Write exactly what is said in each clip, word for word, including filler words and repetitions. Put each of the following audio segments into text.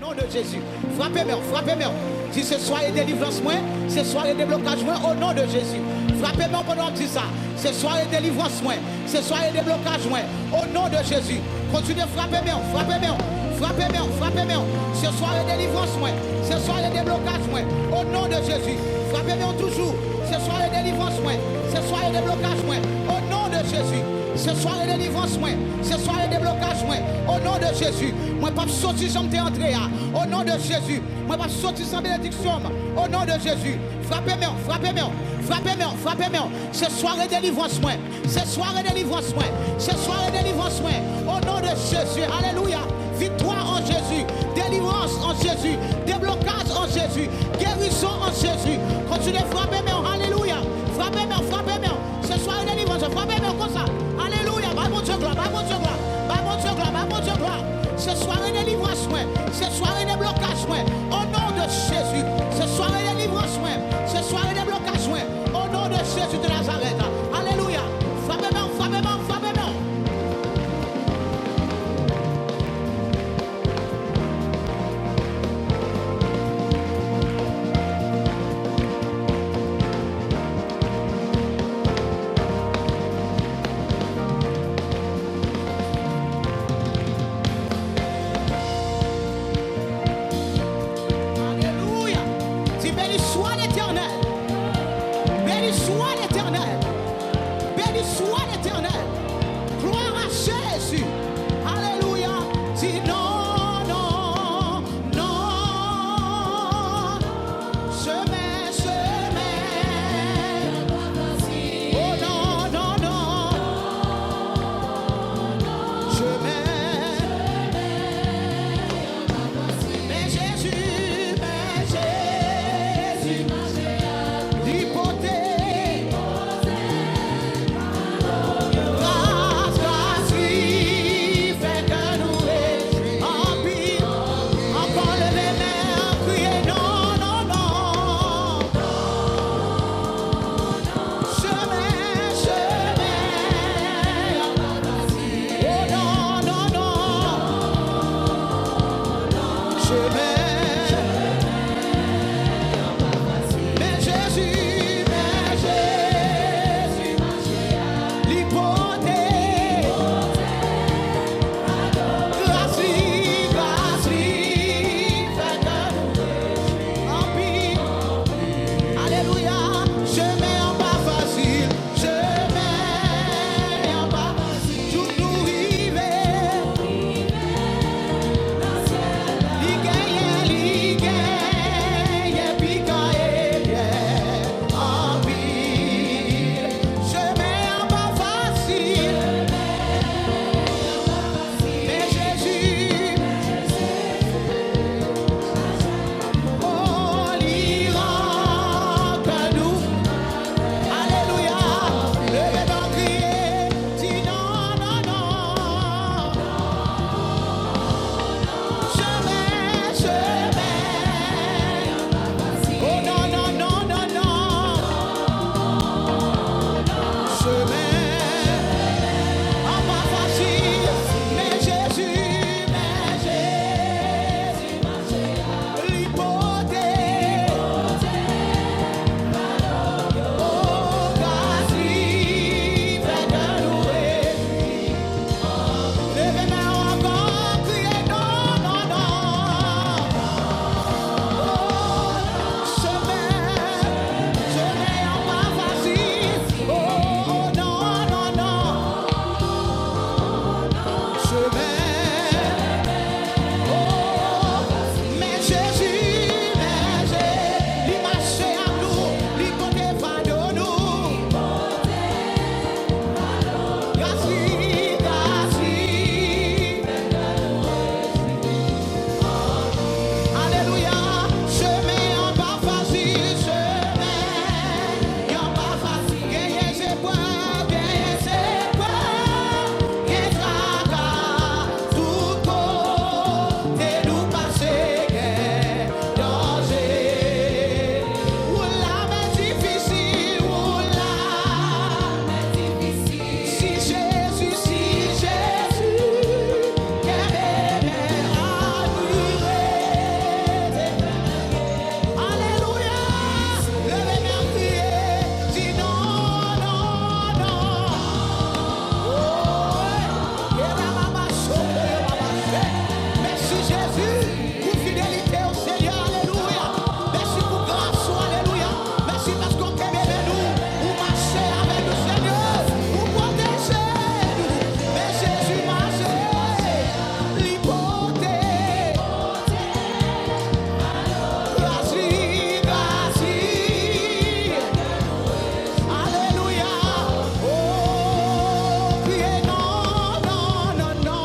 non de Jezi. Frape men w, frape men w. Di, se sware delivrans mwen, se sware deblokaj mwen, o non de Jezi. Frape men w pandan w ap di sa. Se sware delivrans mwen, se sware deblokaj mwen, o non de Jezi. Kontinye frape men w, frape men w, frape men w, frape men w. Se sware delivrans mwen, se sware deblokaj mwen, o non de Jezi. Frape men w toujou. Se sware delivrans mwen, se sware deblokaj mwen, o non de Jezi. Se sware delivrans mwen, se sware deblokaj mwen, o non de Jezi. Mwen p ap soti jan m te antre a, o non de Jezi. Mwen p ap soti san benediksyon m, o non de Jezi. Frape men w, frape men w, frape men w, frape men w. Se sware delivrans mwen, se sware delivrans mwen, se sware delivrans mwen, o non de Jezi. Alelouya. Viktwa an Jezi, delivrans an Jezi, deblokaj an Jezi, gerizon an Jezi. Kontinye frape men w, alelouya. Frape men w, frape men w. Se sware delivrans, frape men w konsa. Alelouya, bay Bondye glwa, bay Bondye glwa, bay Bondye glwa, bay Bondye glwa. Se sware delivrans mwen, se sware deblokaj mwen, o non de Jezi. Se sware delivrans mwen, se sware deblokaj mwen, o non de Jezi de Nazarèt. Alelouya. Frape men w, frape men w, frape men w. Alelouya. Di, beni swa Letènèl. Beni swa Letènèl. Beni swa Letènèl. Glwa a Jezi. Alelouya. Di, non, non, non. Chemen, chemen. O non, non, non. Chemen. Men Jezi, men Jezi, li pote. Gras, gras li fè kè nou rejwi anpil. Ankò leve men an, kriye non, non, non. Chemen, chemen an pa fasil. O non, non, non. Chemen. Men Jezi, men Jezi, li pote. Gras li, gras li fè kè nou rejwi anpil. Alelouya. Chemen an pa fasil. Chemen an pa fasil. Jouk nou rive nan syèl la. Li genyen Pou fidelite w, Senyè, alelouya. Mèsi pou gras ou, alelouya. Mèsi paske w kenbe men nou, ou mache avè nou, Senyè. Ou pwoteje nou. Men Jezi mache, li pote. Gras li, gras li. Alelouya. Oh, kriye non, non, non, non.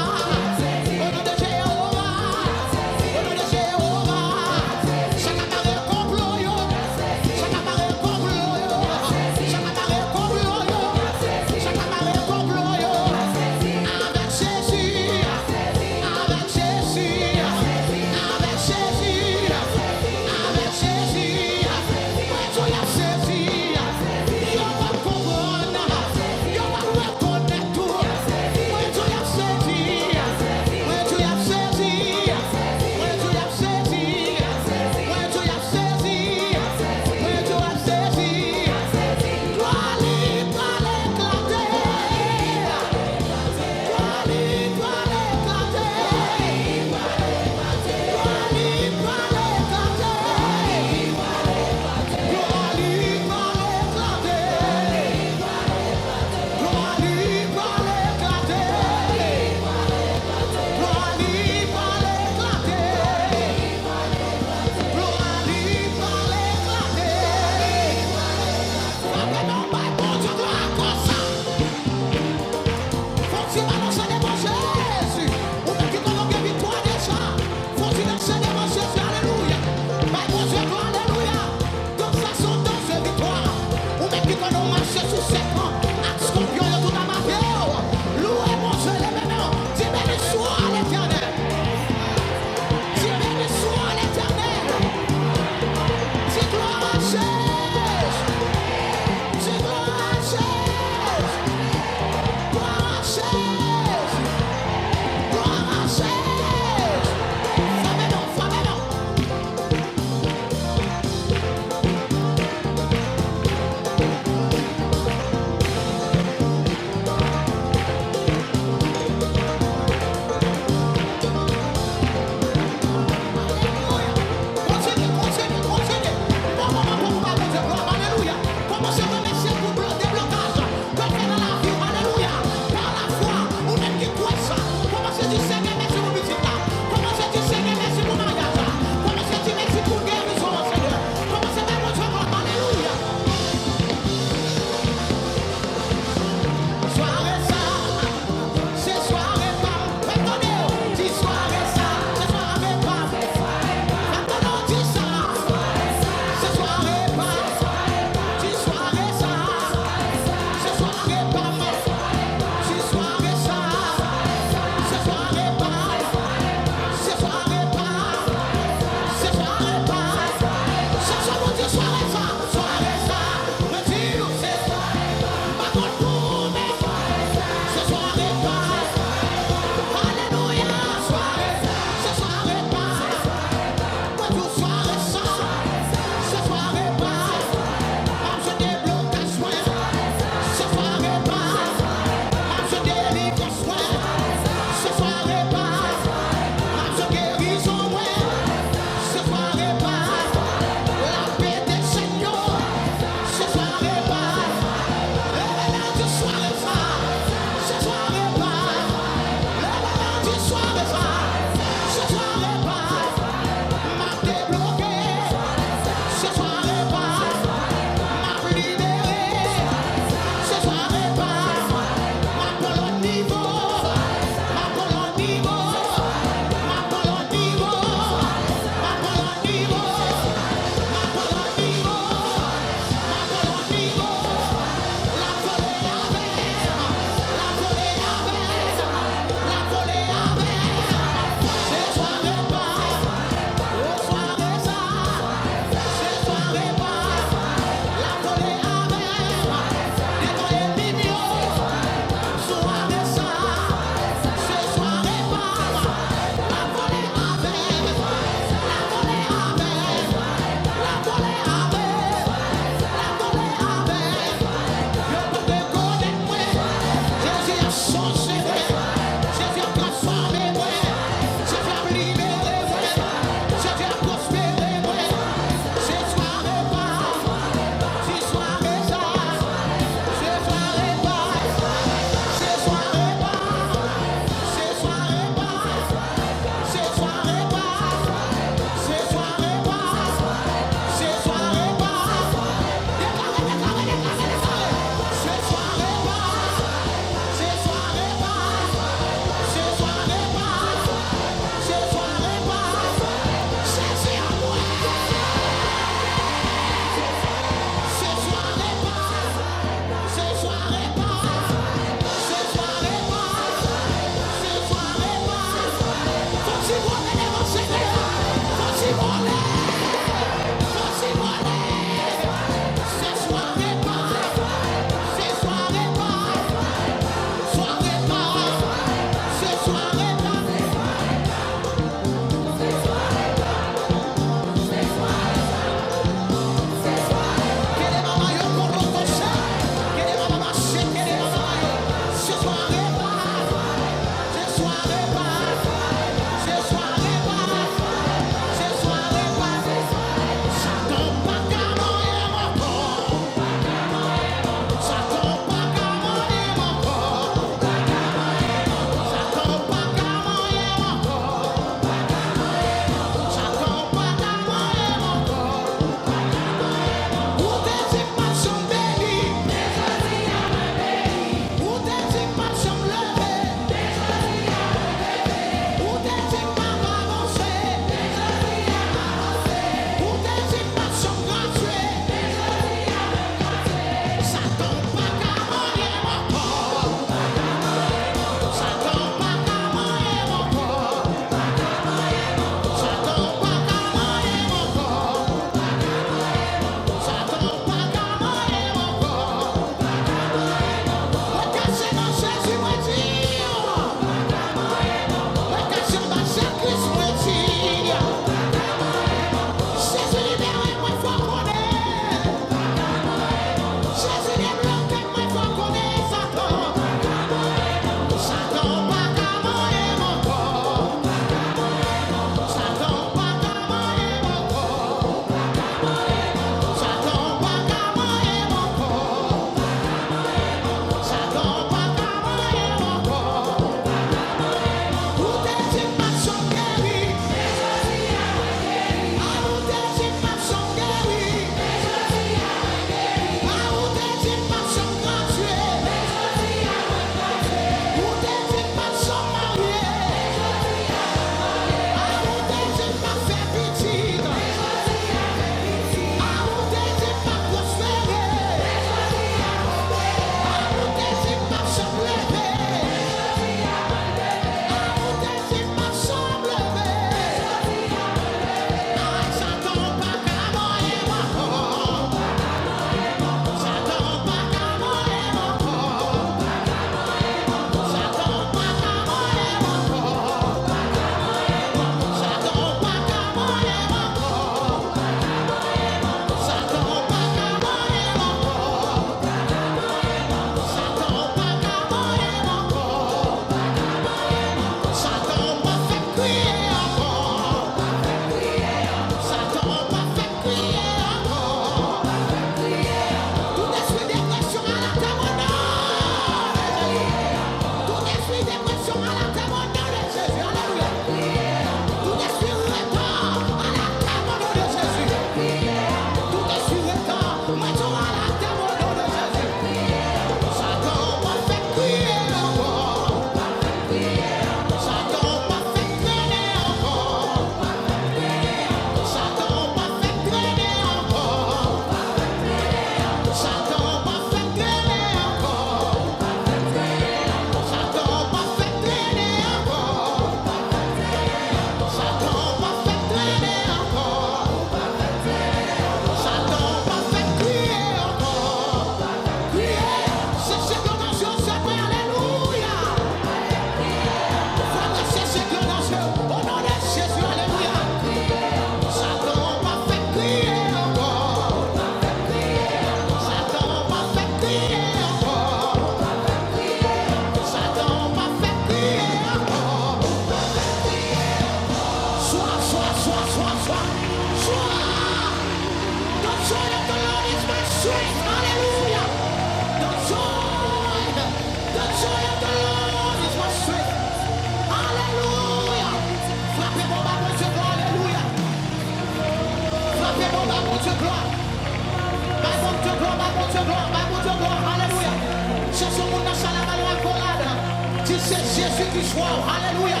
Jezi ki jwa w. Alelouya.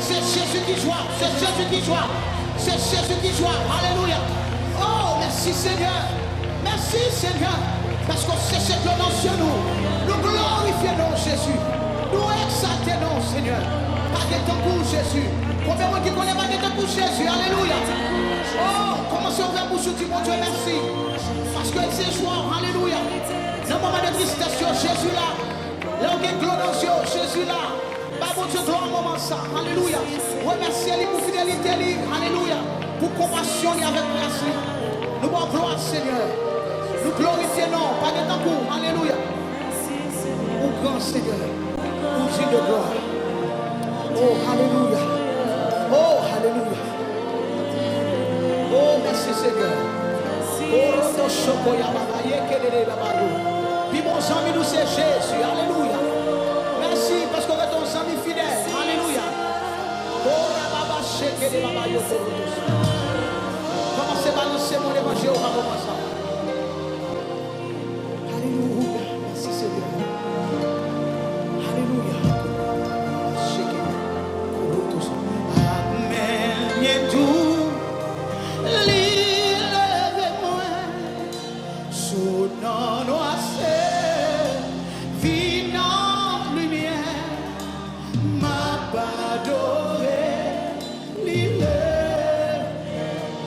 Se Jezi ki jwa w. Se Jezi ki jwa w. Se Jezi ki jwa w. Alelouya. Oh, mèsi, Senyè. Mèsi, Senyè, paske w seche dlo nan zye nou. Nou glorifye non w, Jezi. Nou egzalte non w, Senyè. Pa gen tankou w, Jezi. Konbyen moun ki konnen pa gen tankou Jezi? Alelouya. Oh, kòmanse ouvè bouch ou, di Bondye mèsi. Paske l se jwa w. Alelouya. Nan moman de tristès yo, Jezi la. Lè w gen dlo nan zye w, Jezi la. Bay Bondye glwa moman sa. Alelouya. Remèsye li pou fidelite li. Alelouya. Pou konpasyon li avèk gras li. Nou ba w glwa, Senyè. Nou glorifye non w. Pa gen tankou w. Alelouya. Ou gran, Senyè. Ou digne de gloire. Oh, alelouya. Oh, alelouya. Oh, mèsi, Senyè. Koroto shoko ya baba, ye kedede baba yo. Pi bon zanmi nou se Jezi. Alelouya. Mèsi paske w rete yon zanmi fidèl. Alelouya. Kora baba, shekede baba yo, koroto. Kòmanse balanse moun devan Jewova moman sa. Alelouya. Mèsi, Senyè. Alelouya. Cheke. Ak men byen dou, li leve mwen sot nan nwasè, vin nan limyè. M ap adore li lè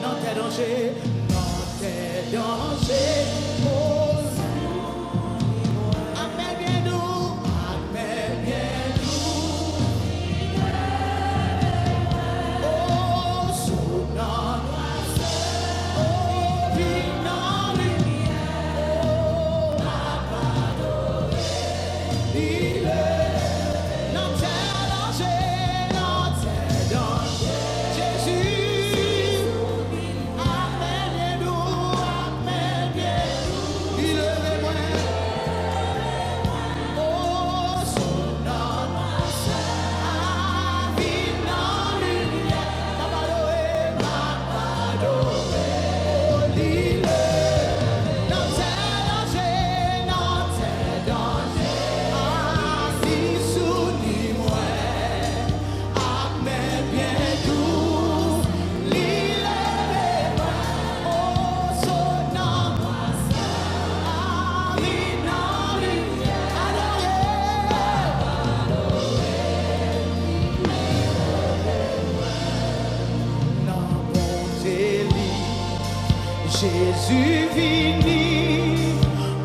nan tè danje, nan tè danje. Oh, ak men byen dou, ak men byen dou. Oh, sot nan nwasè, oh, vin nan limyè. Oh, m ap adore. Li leve nan tè danje, nan tè danje. Jezi, ak men byen dou, ak men byen dou. Li leve mwen. Oh, sot nan nwasè, vin nan limyè. M ap adore, m ap adore. Oh, li leve nan tè danje, nan tè danje. Ah, li soutni mwen. Ak men byen dou, li leve mwen. Oh, sot nan nwasè, vin nan limyè. Adore. Nan bonte li, Jezi vini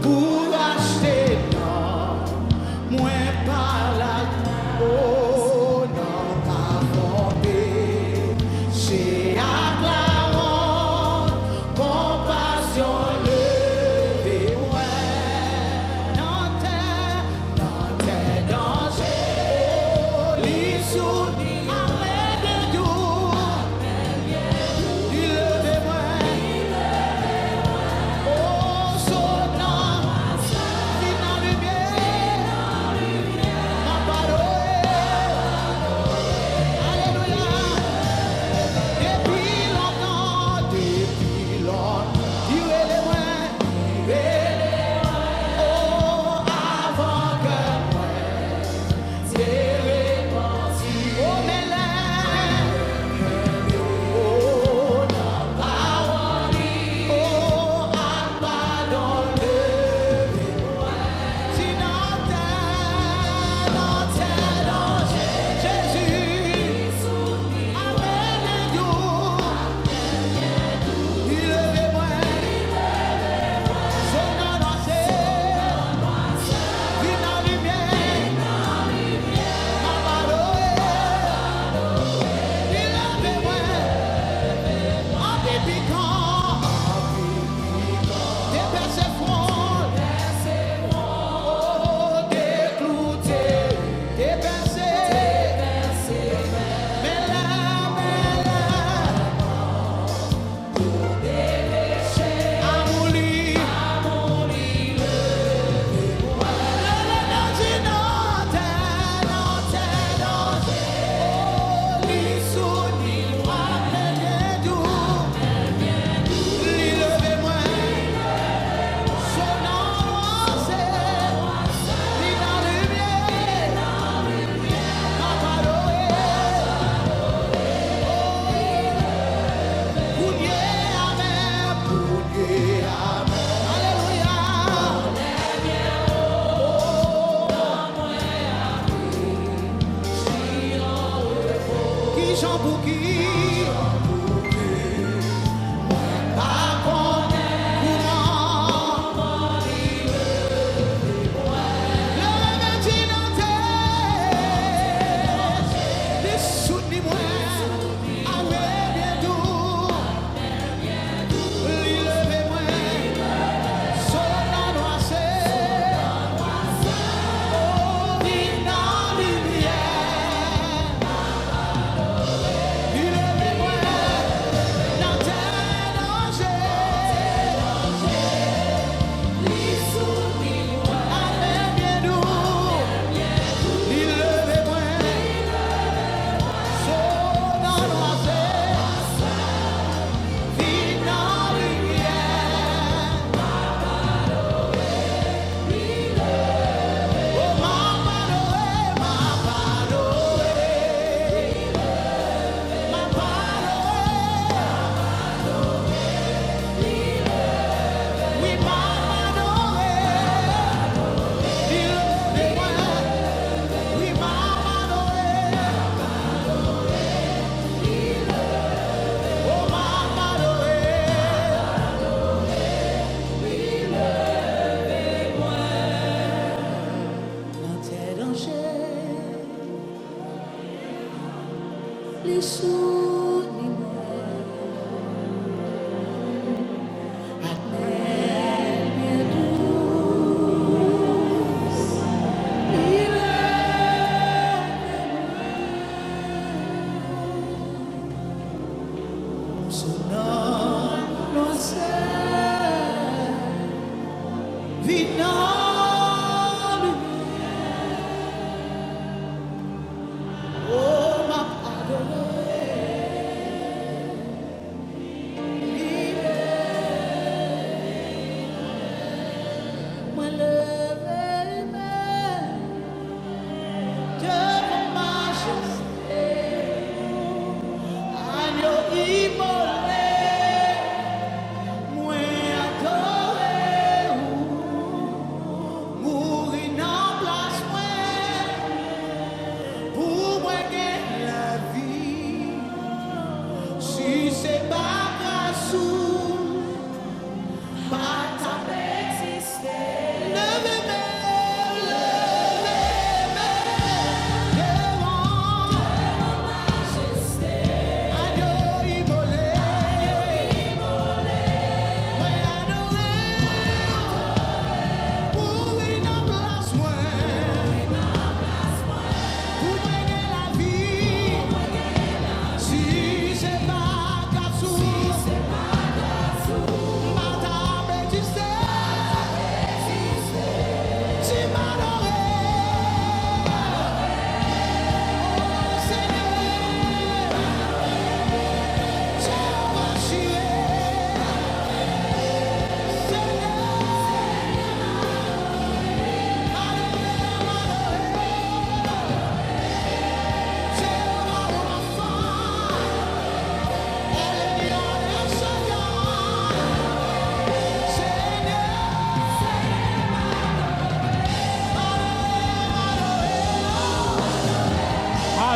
pou rachte nanm mwen pa lagri. Oh, nan pafon peche ak lawont, konpasyon leve mwen. Nan tè, nan tè danje, oh, li soutni mwen. Ak men byen dou, li leve mwen. Oh, sot nan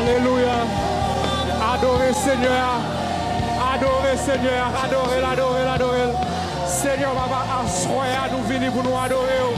Alelouya. Adore Senyè a. Adore Senyè a. Adore l, adore l, adore l. Senyè, papa, aswè a, nou vini pou nou adore w.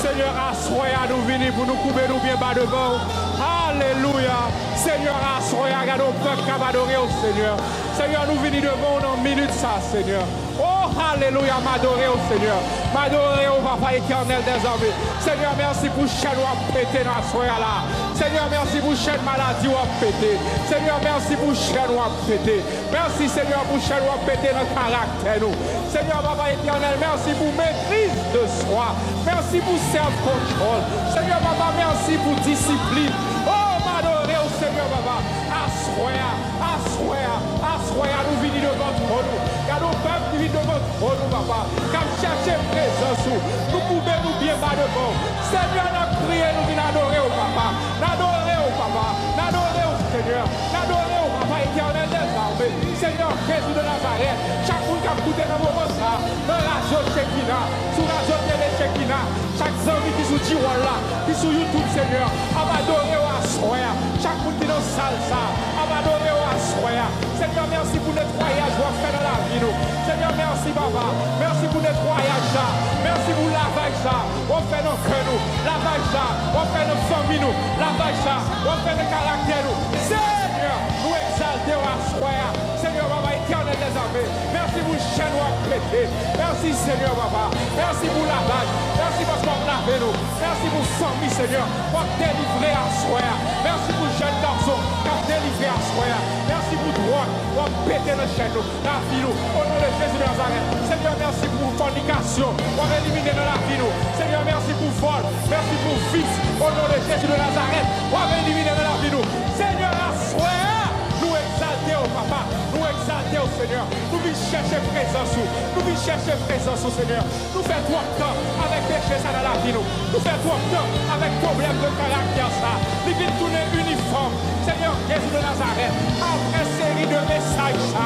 Senyè, aswè a, nou vini pou nou koube nou byen ba devan w. Alelouya. Senyè, aswè a, gade yon pèp k ap adore w, Senyè. Senyè, nou vini devan w nan minit sa, Senyè. O, alelouya, m adore w, Senyè. M adore w, Papa Etènèl dèzame. Senyè, mèsi pou chèn w ap pete nan aswè a la. Senyè, mèsi pou chèn maladi w ap pete. Senyè, mèsi pou chèn w ap pete. Mèsi, Senyè, pou chèn w ap pete nan karaktè nou. Senyè, Papa Etènèl, mèsi pou metriz de swa. Mèsi pou self control. Senyè, Papa, mèsi pou disiplin. O, m adore w, Senyè, Papa. Aswè a, aswè a, aswè a, nou vini devan twòn ou. Gade yon pèp ki vin devan twòn ou, Papa, k ap chèche prezans ou. Nou koube nou byen ba devan w. Senyè, n ap kriye, nou vin adore w, Papa. N adore w, Papa. N adore w, Senyè. N adore w, Papa Etènèl dèzame. Senyè Jezi de Nazarèt, chak moun k ap koute nan moman sa a, nan radyo Chekina, sou radyo tele Chekina, chak zanmi ki sou G-Wall la, ki sou YouTube, Senyè, ap adore w aswè a. Chak moun ki nan sal sa a, ap adore w aswè a. Senyè, mèsi pou netwayaj w ap fè nan lavi nou. Senyè, mèsi, Papa. Mèsi pou netwayaj sa a. Mèsi pou lavaj sa a w ap fè nan kè nou. Lavaj sa a w ap fè nan fanmi nou. Lavaj sa a w ap fè nan karaktè nou. Senyè, nou egzalte w aswè a. Senyè, Papa Etènèl dèzame, mèsi pou chèn w ap pete. Mèsi, Senyè, Papa. Mèsi pou lavaj. Mèsi paske w ap lave nou. Mèsi pou fanmi, Senyè, w ap delivre aswè a. Mèsi pou jèn gason k ap delivre aswè a. Mèsi pou dwòg w ap pete nan chèn nou, lavi nou. O non de Jezi de Nazarèt. Senyè, mèsi pou fònikasyon w ap elimine nan lavi nou. Senyè, mèsi pou vòl. Mèsi pou vis. O non de Jezi de Nazarèt, w ap elimine nan lavi nou. Senyè, aswè a, nou egzalte w, Papa. Nou egzalte w, Senyè. Nou vin chèche prezans ou. Nou vin chèche prezans ou, Senyè. Nou fè twòp tan avèk peche sa nan lavi nou. Nou fè twòp tan avèk pwoblèm de karaktè sa. Li vin tounen inifòm. Senyè Jezi de Nazarèt, apre seri de mesaj sa,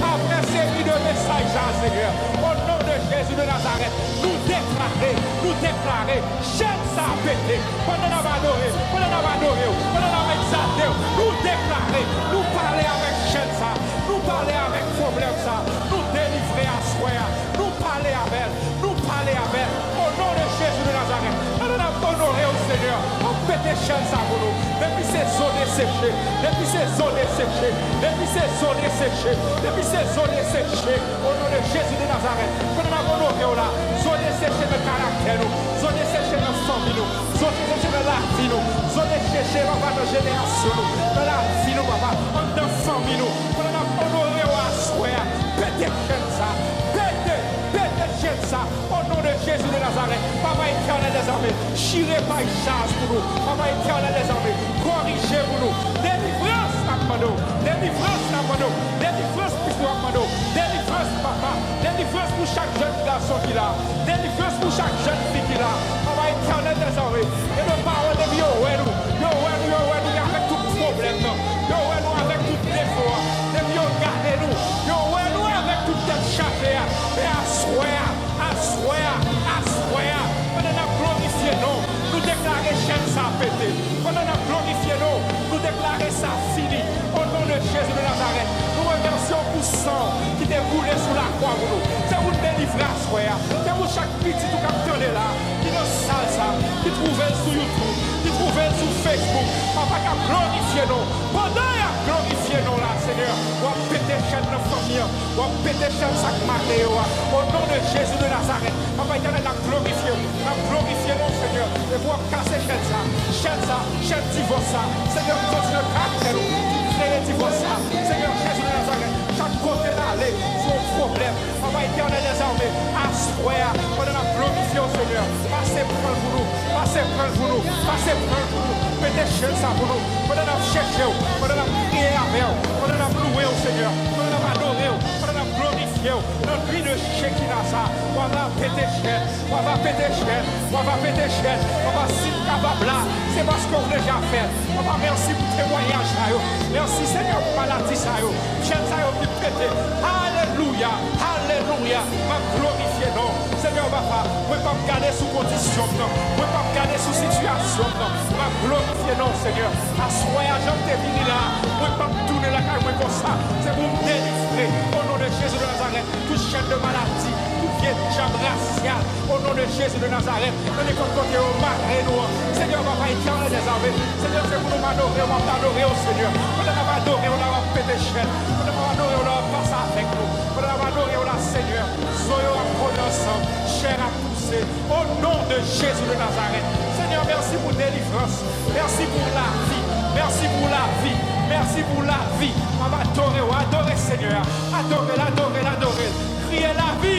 apre seri de mesaj sa, Senyè, o non de Jezi de Nazarèt, nou deklare, nou deklare, chèn sa pete. Pandan n ap adore, pandan n ap adore w, pandan n ap egzalte w, nou deklare, nou pale avèk chèn sa, nou pale avèk pwoblèm sa, nou delivre aswè a, nou pale avè l, nou pale avè l. O non de Jezi de Nazarèt, pandan n ap onore w, Senyè, w ap pete chèn sa pou nou. Depi se zo deseche, depi se zo deseche, depi se zo deseche, depi se zo deseche, o non de Jezi de Nazarèt, pandan n ap onore w la, zo deseche nan karaktè nou, zo deseche nan fanmi nou, zo deseche nan lavi nou, zo deseche, Papa, nan jenerasyon nou, nan lavi nou, Papa, anndan fanmi nou, pandan n ap onore w aswè a, pete chèn sa, pete, pete chèn sa, o non de Jezi de Nazarèt, Papa Etènèl dèzame, chire pay chaj pou nou, Papa Etènèl dèzame, korije pou nou, delivrans n ap mande w, delivrans n ap mande w, delivrans plis nou ap mande w, delivrans, Papa, delivrans pou chak jèn gason ki la, delivrans pou chak jèn fi ki la, Papa Etènèl dèzame, gen de pawòl depi yo wè nou, yo wè nou, yo wè nou avèk tout pwoblèm nan, yo wè nou avèk tout defo a, depi yo gade nou, yo wè nou avèk tout tèt chaje a, men aswè a, aswè a, aswè a, pandan n ap glorifye non w, nou deklare chèn sa pete. Pandan n ap glorifye non w, nou deklare sa fini. O non de Jezi de Nazarèt, nou remèsye w pou san w ki te koule sou lakwa pou nou. Se pou n delivre aswè a. Se pou chak pitit ou k ap tande la, ki nan sal sa, ki twouve l sou YouTube, ki twouve l sou Facebook, Papa, k ap glorifye non w. Pandan y ap glorifye non w la, Senyè, w ap pete chèn nan fanmi an, w ap pete chèn sa k mare yo a. O non de Jezi de Nazarèt, Papa Etènèl, n ap glorifye w, n ap glorifye non w, Senyè, epi w ap kase chèn sa, chèn sa, chèn divòs sa. Senyè, kontinye kase nou ki kreye divòs sa. Senyè Jezi de Nazarèt, chak kote n ale, se yon pwoblèm. Papa Etènèl dèzame, aswè a, pandan n ap glorifye w, Senyè, pase pran l pou nou, pase pran l pou nou, pase pran l pou nou, pete chèn sa pou nou, pandan n ap chèche w, pandan n ap kriye avè w, pandan n ap louwe w, Senyè, pandan n ap adore w, pandan n ap glorifye w, nan nuit de Shekinah sa, w ap pete chèn, w ap pete chèn, w ap pete chèn, papa, si n kapab la, se paske w deja fè l. Papa, mèsi pou temwayaj sa yo. Mèsi, Senyè, pou maladi sa yo. Chèn sa yo ki pete. Alelouya, alelouya. M ap glorifye non w. Senyè, papa, mwen p ap gade sou kondisyon m nan. Mwen p ap gade sou sitiyasyon m nan. M ap glorifye non w, Senyè. Aswè a, jan m te vini la a, mwen p ap tounen lakay mwen konsa. Se pou m delivre, o non de Jezi de Nazarèt, tout chèn de maladi, tout vye dyab rasyal, o non de Jezi de Nazarèt, nan nenpòt kote yo mare nou an. Senyè, Papa Etènèl dèzame, Senyè, se pou nou adore w, m ap adore w, Senyè. Pandan n ap adore w la, w ap pete chèn. Pandan n ap adore w la, w ap pase avèk nou. Pandan n ap adore w la, Senyè, zo yo ap kole ansanm, chè ap pouse. O non de Jezi de Nazarèt. Senyè, mèsi pou delivrans. Mèsi pou lavi. Mèsi pou lavi. Mèsi pou lavi. M ap adore w. Adore Senyè a. Adore l, adore l, adore l. Kriye lavi.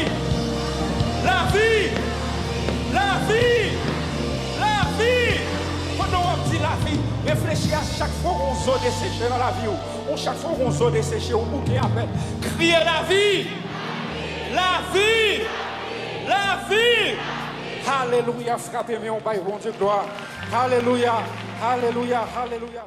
Lavi. Lavi. Lavi. Pandan w ap di lavi, reflechi a chak fwa yon zo deseche nan lavi w. Ou chak fwa yon zo deseche, ou bouke avè l. Kriye lavi. Lavi. Lavi. Alelouya, frape men w, bay Bondye glwa. Alelouya, alelouya, alelouya.